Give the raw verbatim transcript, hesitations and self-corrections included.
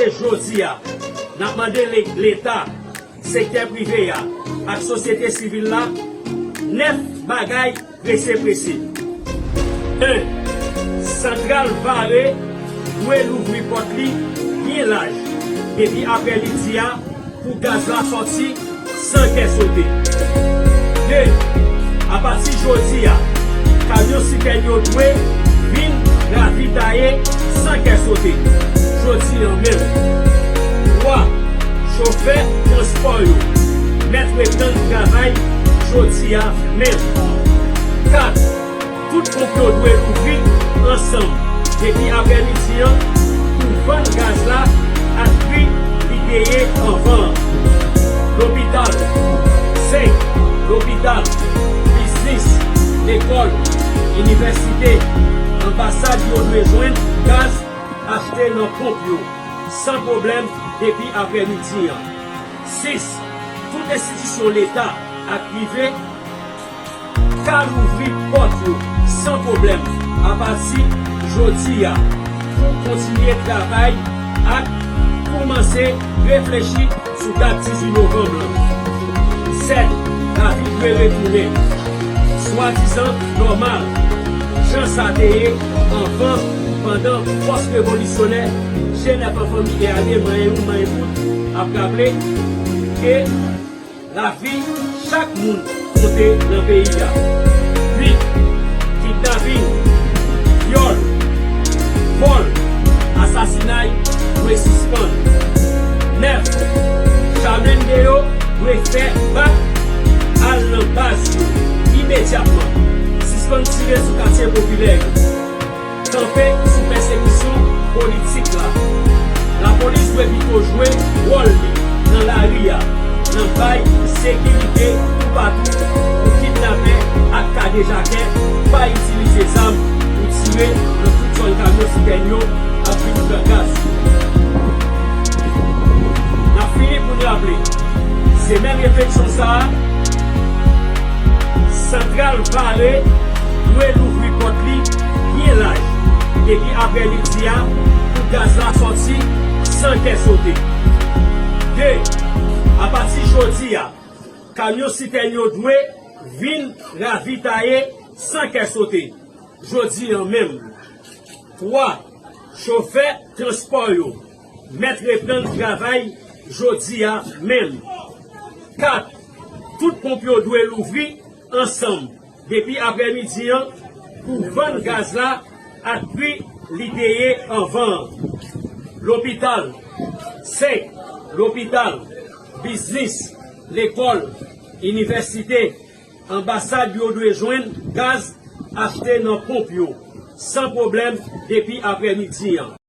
Jodi a, n ap mande le-, Leta, sektè prive a ak sosyete sivil la nèf bagay prese prese. En, Santral Vare dwe louvri pòt li byen laj depi aprè midi a pou gaz la sòti san kè sote. De, apati jodi a, kamyon sitèn yo dwe vin ravitaye san kè sote, jodi an menm. Twa, chofè transpò yo mèt reprann travay jodi a menm. Kat, tout ponp yo dwe louvri ansanm depi aprè midi an pou vann gaz la ak pri li te ye anvan an. Lopital, senk, lopital, biznis, lekòl, inivèsite, anbasad yo dwe jwenn gaz achte nan ponp yo san pwoblèm depi aprè midi an. Sis, tout enstitisyon Leta ak prive ka louvri pòt yo san pwoblèm apati jodi a pou kontinye travay ak koumanse reflechi sou dat dizuit novanm lan. Sèt, lavi dwe retounen swadizan nòmal, jan sa te ye anvan, pandan fòs revolisyonè G nèf an fanmi e ale manyen ou manyen bout ap raple ke lavi chak moun konte nan peyi a. Uit, kidnaping, vyòl, vòl, asasinay dwe sispann. Nèf, Charmaine Deyo dwe fè bak al nan baz yo imedyatman. Sispann tire sou katye popilè yo. Kanpe sou pèsekisyon politik la. Lapolis dwe pito jwe wòl li nan lari a, nan bay sekirite toupatou pou kidnapè ak kadejakè pa itilize zam pou tire nan tout zòn kamyon sitèn yo ap vin pran gaz yo. N ap fini pou n raple, se menm refleksyon sa a, Santral Vare dwe louvri pòt li byen laj depi aprè midi a pou gaz la sòti san kè sote. De, apati jodi a, kamyon sitèn yo dwe vin ravitaye san kè sote, jodi an menm. Twa, chofè transpò yo mèt reprann travay jodi a menm. Kat, tout ponp yo dwe louvri ansanm depi aprè midi an pou vann gaz la ak pri li te ye anvan an. Lopital, senk, lopital, biznis, lekòl, inivèsite, anbasad yo dwe jwenn gaz achte nan ponp yo san pwoblèm depi aprè midi an.